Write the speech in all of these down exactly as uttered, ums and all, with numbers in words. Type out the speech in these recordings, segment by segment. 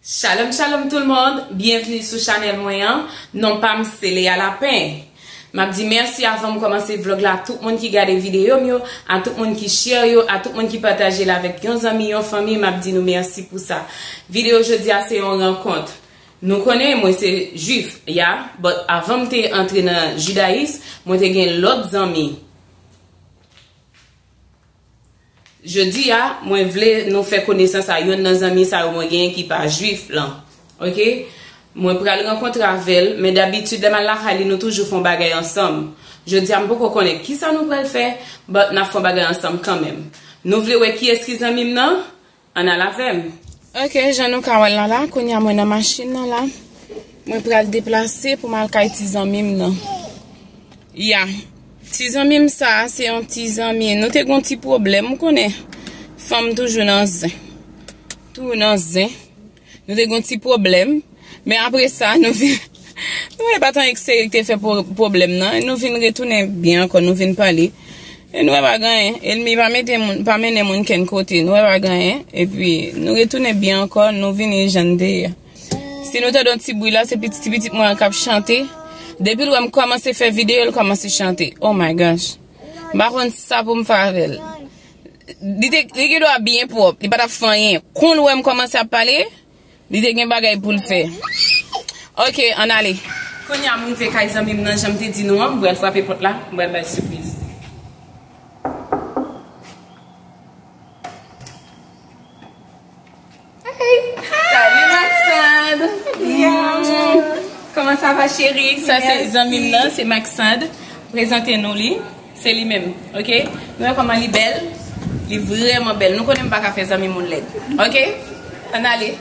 Shalom, shalom tout le monde, byenvni sou chanèl mwen an. Non pa m se Lea Lapin. M ap di mèsi avan m kòmanse vlòg la, tout moun ki gade videyo m yo, a tout moun ki share yo, a tout moun ki pataje l avèk yon zanmi, yon fanmi, m ap di nou mèsi pou sa. Videyo jodi a se yon rankont. Nou konnen mwen se jwif, ya, but avan m te antre nan jidayis, mwen te gen lòt zanmi. Jodi a, mwen vle nou fè konesans a yonn nan zanmi sa yo mwen genyen ki pa jwif lan. Oke? Mwen pral rankontre avè l, men dabitid lè m al lakay li, nou toujou fè yon bagay ansanm. Jodi a, m poko konnen kisa nou pral fè, but n ap fè yon bagay ansanm kanmenm. Nou vle wè kiyès ki zanmi m nan? Ann al avè m. Oke, jan nou ka wè l la la, kounye a mwen nan machin nan la. Mwen pral deplase pou m al kay ti zanmi m nan. Ya. Ti zanmi m sa a, se yon ti zanmi. Nou te gon ti pwoblèm, ou konnen. Fanm toujou nan zen. Toujou nan zen. Nou te gon ti pwoblèm. Men apre sa, nou vin, nou wè pa t anyen k serye k te fè pwo-, pwoblèm nan. Nou vin retounen byen ankò, nou vin pale. E nou wè pa gen anyen. Ènmi pa mete moun, pa mennen moun kenn kote. Nou wè pa gen anyen. Epi, nou retounen byen ankò, nou vini jan n te ye. Si nou tande yon ti bri la, se pitit, ti pitit mwen an k ap chante. Depi l wè m kòmanse fè videyo, l kòmanse chante. Oh my gosh. M pa konn sa pou m fè avè l. Li te, li gen dwa byen pwòp, li pa t ap fè anyen. Kon l wè m kòmanse ap pale, li te gen bagay pou l fè. Oke, ann ale. Kounye a m rive kay zanmi m nan, jan m te di nou an, m pral frape pòt la, m pral bay sipriz. Hey! Salut Maxand! Kòman sa va, cheri? Sa se zanmi m nan, se Maxand. Prezante nou li. Se li menm, oke? Nou wè kòman li bèl? Li vrèman bèl. Nou konnen m pa ka fè zanmi moun lèd. Oke? Ann ale.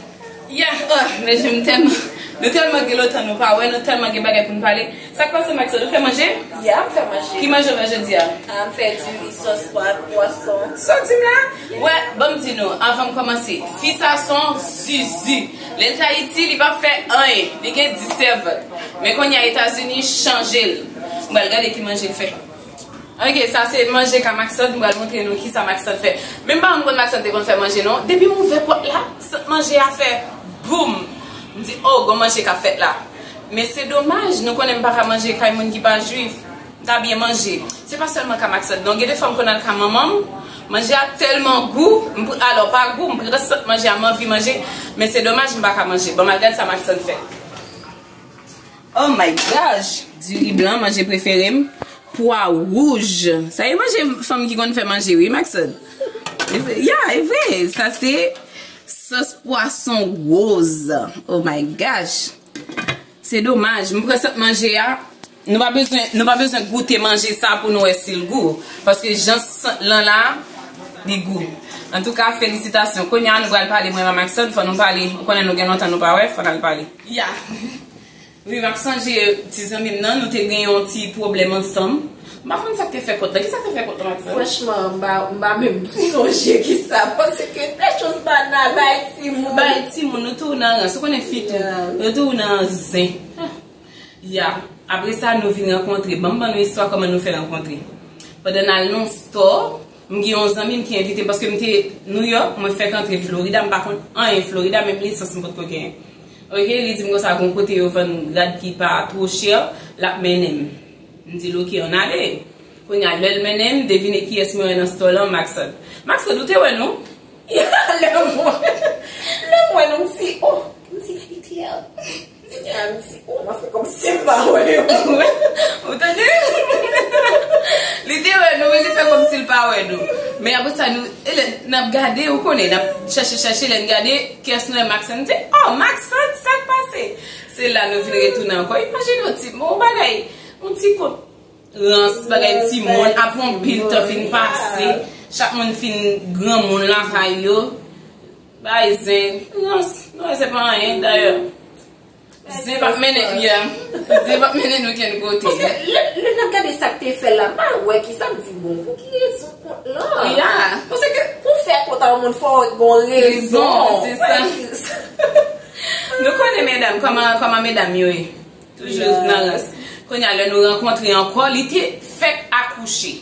Yeah! Ah, men je m tèlman, nou tèlman gen lontan nou pa wè, nou tèlman gen bagay pou n pale. Sa k pase, Maxand? Ou fè manje? Yeah, m fè manje. Ki manje w fè jodi a? Ah, m fè diri, sòs pwa-, pwason. Sa w di m la? Wè, ban m di nou, avan m kòmanse, fi sa se yon zuzu. Lè l t Ayiti, li p ap fè anyen. Li gen dis sèvant. Men kounye a Etazini chanje l. M pral gade ki manje l fè. Oke, sa se manje ka Maxand, m pral montre nou kisa Maxand fè. Men m pa konn Maxand te konn fè manje non. Depi m ouvè pòt la, sant manje a fè boum. M di, "Oh, gon manje k ap fèt la." Men se domaj, nou konnen m pa ka manje kay moun ki pa jwif. M ta byen manje. Se pa sèlman ka Maxand non. Gen de fwa m konn al ka manman m, manje a tèlman gou, m pr-, alò pa gou, m pran sant manje a, m anvi manje, men se domaj m pa ka manje. Bon, m al gad sa Maxand fè. Oh my gosh! Diri blan, manje prefere m. Pwa wouj. Sa e manje fanm ki konn fè manje, wi, Maxand. Ya, e vre. Sa se sòs pwason woz. Oh my gosh. Se domaj. M pran sant manje a. Nou pa bezwen, nou pa bezwen goute manje sa pou nou wè si l gou. Paske jan sant lan la, li gou. Antouka, felisitasyon. Kounye a, nou pral pale, mwen ak Maxand, fò nou pale. Ou konnen nou gen lontan nou pa wè, fò n al pale. Ya. Wi, m ap sonje ti zanmi m nan, nou te gen yon ti pwoblèm ansanm. M pa konn sa k te fè kont lan. Kisa k te fè kont lan, Maxand? Franchman, m pa, m pa menm sonje kisa. Paske des choses banales, bay timoun. Bay timoun, nou tou nan rans. Ou konnen fi tou. Ya. Nou tou nan zen. Ya. Apre sa, nou vin rankontre. Ban m ban nou istwa kòman nou fè rankontre. Pandan n al nan store, m gen yon zanmi m ki envite m, paske m te New York, mwen fèk antre Florida, m pa konn anyen Florida, menm lisans m potko genyen. Oke, li di m konsa, gon kote yo vann rad ki pa two chè, l ap mennen m. M di l, "Oke, ann ale." Kounye a, lè l mennen m, devine kiyès mwen wè nan store lan, Maxand. Maxand, ou te wè nou? Lè m wè, lè m wè nou, m di, "Oh," m di, "Ayiti a." Kounye a, m di, "Oh," m ap fè kòmsi m pa wè yo. Ou tande? Li te wè nou, men li fè kòmsi l pa wè nou. Men apre sa, nou, e lè n ap gade, ou konnen, n ap chèche, chèche, lè n gade, kiyès nou wè? Maxand. M di, "Oh, Maxand, sa k pase?" Se la nou vin retounen ankò. Imajine yon ti, yon bagay, yon ti kont rans, bagay timoun, apre yon pil tan fin pase, chak moun fin granmoun lakay yo. Bay zen, rans, nou wè se pa anyen, dayè. Zen p ap mennen, ya. Zen p ap mennen nou kenn kote. Paske lè, lè n ap gade sa k te fè l la, m pa wè kisa, m di, "Bon, pou ki rezon kont lan?" Ya. Paske pou fè kont a yon moun, fò w gon rezon. Rezon, se sa. Nou konnen medam, kòman, kòman medam yo ye. Toujou nan rans. Kounye a, lè nou rankontre ankò, li te fèk akouche.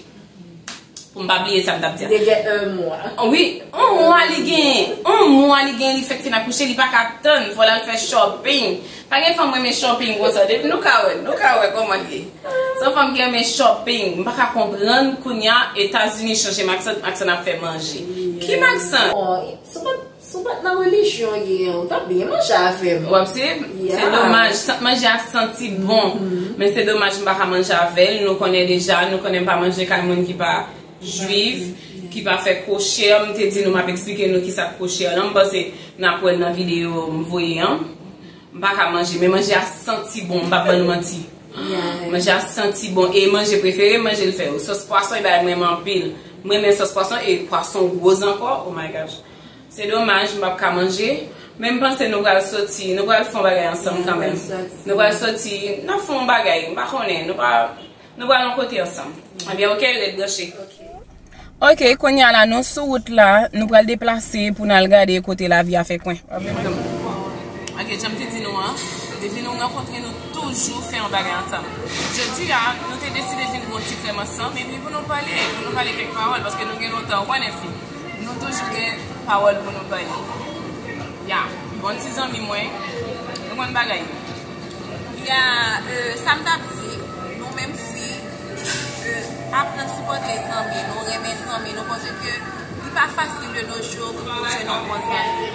M pa bliye sa m t ap di a. Li te gen yon mwa. Wi, yon mwa li gen. Yon mwa li gen, li fèk fin akouche, li pa ka tann. Fò l al fè shopping. Pa gen fanm renmen shopping konsa. Depi nou ka wè, nou ka wè kòman l ye. Se yon fanm ki renmen shopping. M pa ka konprann kounye a Etazini chanje Maxon, Maxon ap fè manje. Ki Maxon? Bon, sou pa Si w pa t nan relijyon w ye an, ou t ap byen manje avè m. W ap swiv? Se domaj, manje a santi bon. Men se domaj m pa ka manje avè l. Nou konnen deja, nou konnen m pa manje kay moun ki pa jwif, ki pa fè kwochè. M te di nou m ap eksplike nou kisa k kwochè lan. M panse n ap wè l nan videyo m voye an. M pa ka manje, men manje a santi bon, m p ap ban nou manti. Manje a santi bon, e manje prefere m, manje l fè yo. Sòs pwason, e bagay m renmen anpil. M renmen sòs pwason, e pwason woz ankò, oh my gosh. Se domaj, m p ap ka manje. Men m panse nou pral soti, nou pral fè yon bagay ansanm kanmenm. Nou pral soti, n ap fè yon bagay, m pa konnen, nou pa, nou pral yon kote ansanm. Ebyen, oke, ret branche. Oke, kounye a la, nou sou wout la, nou pral deplase pou n al gade kote lavi a fè kwen. Ok, jan m te di nou an, depi nou rankontre, nou toujou fè yon bagay ansanm. Jodi a, nou te deside vin yon ti krèm ansanm, epi pou nou pale, pou nou pale kèk pawòl, paske nou gen lontan, ou konnen fi. Nou toujou gen pawòl pou nou bay. Ya, bon ti zanmi mwen, nou konn bagay yo. Ya, euh, sa m t ap di, nou menm fi, euh, aprann sipòte zanmi nou, renmen zanmi nou, paske li pa fasil de nos jours pou jwenn yon bon zanmi.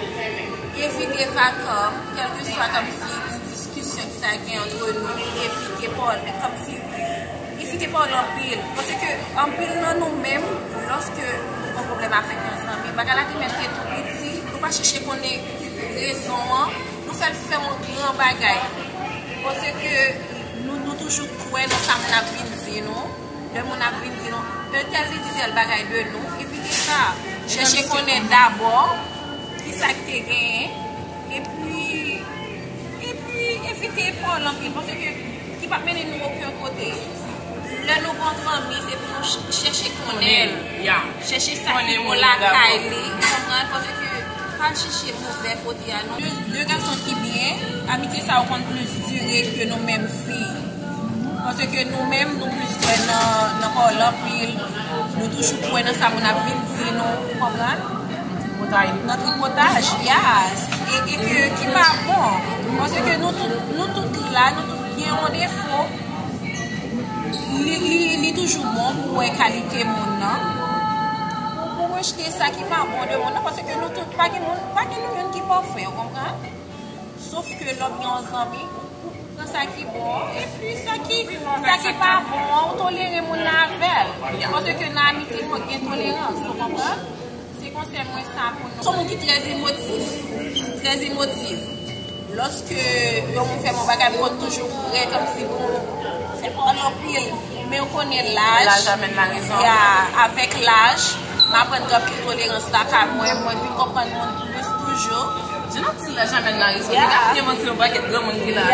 Evite vakanm, kèlkeswa kòmsi ti diskisyon ki ta gen antre nou, evite pale, kòmsi Evite pale anpil, paske anpil nan nou menm, lòske nou gen pwoblèm avèk yon zanmi, bagay la te mèt rete tou piti, nou pa chèche konnen rezon an, nou fè l fè yon gran bagay. Paske nou, nou toujou kwè nan sa moun ap vin di nou, lè moun ap vin di nou, entèl li di tèl bagay de nou, evite sa, chèche konnen dabò kisa k te genyen, epi, epi evite pale anpil, paske ki p ap mennen nou okenn kote. Lè nou gen yon zanmi, se pou nou ch-, chèche konnen l. Chèche sa ki bon lakay li, ou konprann? Paske pa al chèche mouvè kote a, non. De, de gason ki byen, amitye sa yo konn plis dire ke nou menm fi. Paske nou menm, nou plis kwè nan, nan pawòl anpil. Nou toujou kwè nan sa moun ap vin di nou, ou konprann? Nan tripotaj, yes. E, e ke, ki pa bon. Paske nou tout, nou tout la, nou tout gen yon defo. Li, li, li toujou bon pou wè kalite moun nan. Pou, pou rejte sa ki pa bon de moun nan, paske nou tout, pa gen moun, pa gen nou youn ki pafè, ou konprann? Sof ke lè w gen yon zanmi, ou pran sa ki bon, epi sa ki, sa ki pa bon an, ou tolere moun nan avè l. Paske nan amitye, fòk gen tolerans, ou konprann? Se konsèy mwen sa pou nou. Se yon moun ki trè emotif, trè emotif. Lòske yon moun fè m yon bagay, m konn toujou prè kòmsi pou fè pawòl anpil. Men ou konnen laj. Laj amèn larezon. Ya, avèk laj, m aprann gen anpil tolerans lakay mwen, mwen vin konprann moun plis toujou. Jan n ap di laj amèn larezon, nèg ap byen manti yon pakèt granmoun ki la.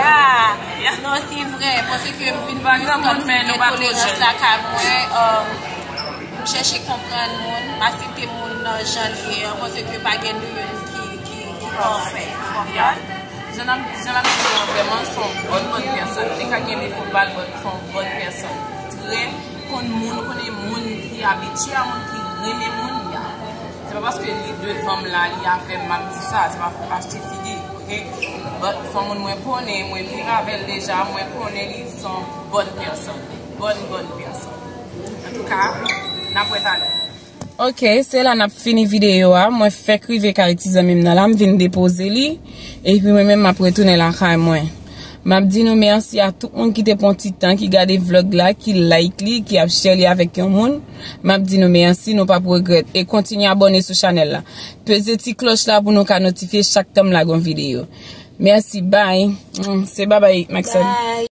Ya. Non, se vrè, paske m vin plis kòmsi gen tolerans lakay mwen, um, m chèche konprann moun, m aksepte moun nan jan l ye an, paske pa gen nou youn ki, ki, ki pafè, ou konprann? Jan n ap, jan n ap di yo an, vrèman, se yon bòn, bòn pèsòn. Li ka gen defo pa l, but se yon bòn pèsòn. Trè konn moun, ou konnen moun ki abitye a moun, ki renmen moun, ya. Se pa paske li devan m la, li avè m, m ap di sa, se pa pou m achte figi, oke? But se yon moun mwen konnen, mwen viv avè l deja, mwen konnen li se yon bòn pèsòn. Bòn, bòn pèsòn. Antouka, n ap wè talè. Ok, se la n ap fini videyo a. Mwen fèk rive kay ti zanmi m nan la, m vin depoze li. Epi mwen menm, m ap retounen lakay mwen. M ap di nou mèsi a tout moun ki te pran ti tan, ki gade vlòg la, ki like li, ki ap share li avèk yon moun. M ap di nou mèsi, nou p ap regrèt. E kontinye abòne sou chanèl la. Peze ti klòch la pou nou ka notifye chak tan m lage yon videyo. Mèsi, bye. Mm, se babay, Maxon. Bye.